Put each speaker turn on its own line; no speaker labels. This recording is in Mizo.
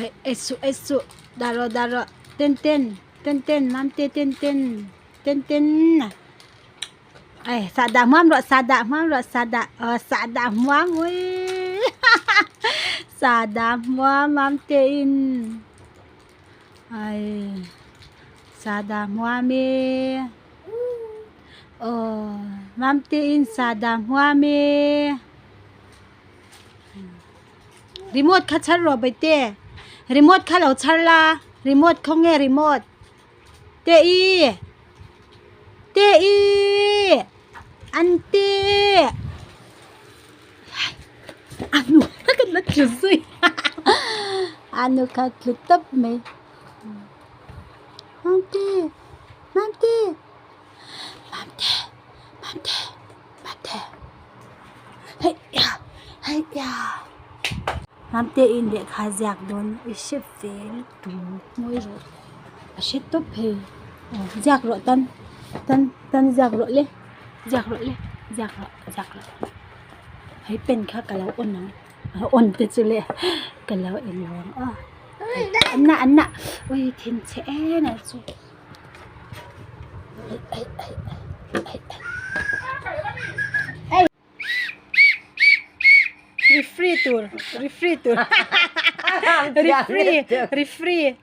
Hei ei suh ei suh dah rawh dah rawh ten ten ten ten mamte ten ten ten ten ai sahdah hmuam rawh sahdah hmuam rawh sahdah aw sahdah hmuam uii sahdah hmuam mamte in ai sahdah hmuam e aw mamte in sahdah hmuam e. Remote kha chhar rawh baihte remote kha lo chhar la remote khawnge remote te i te i an te a nu ka la tlu zui a nu kha tlu tawp mai mamte mamte mamte mamte. Hnamte in lehkha ziak dawn i hre ve lutuk ngawi rawh a hre tawp hei aw ziak rawh tan tan tan ziak rawh le ziak rawh le ziak rawh ziak rawh hei pen kha ka lo on ang on te chu le ka lo en lo ang aw an na an na ui thinchhe em em chu. Referee tur referee tur referee referee.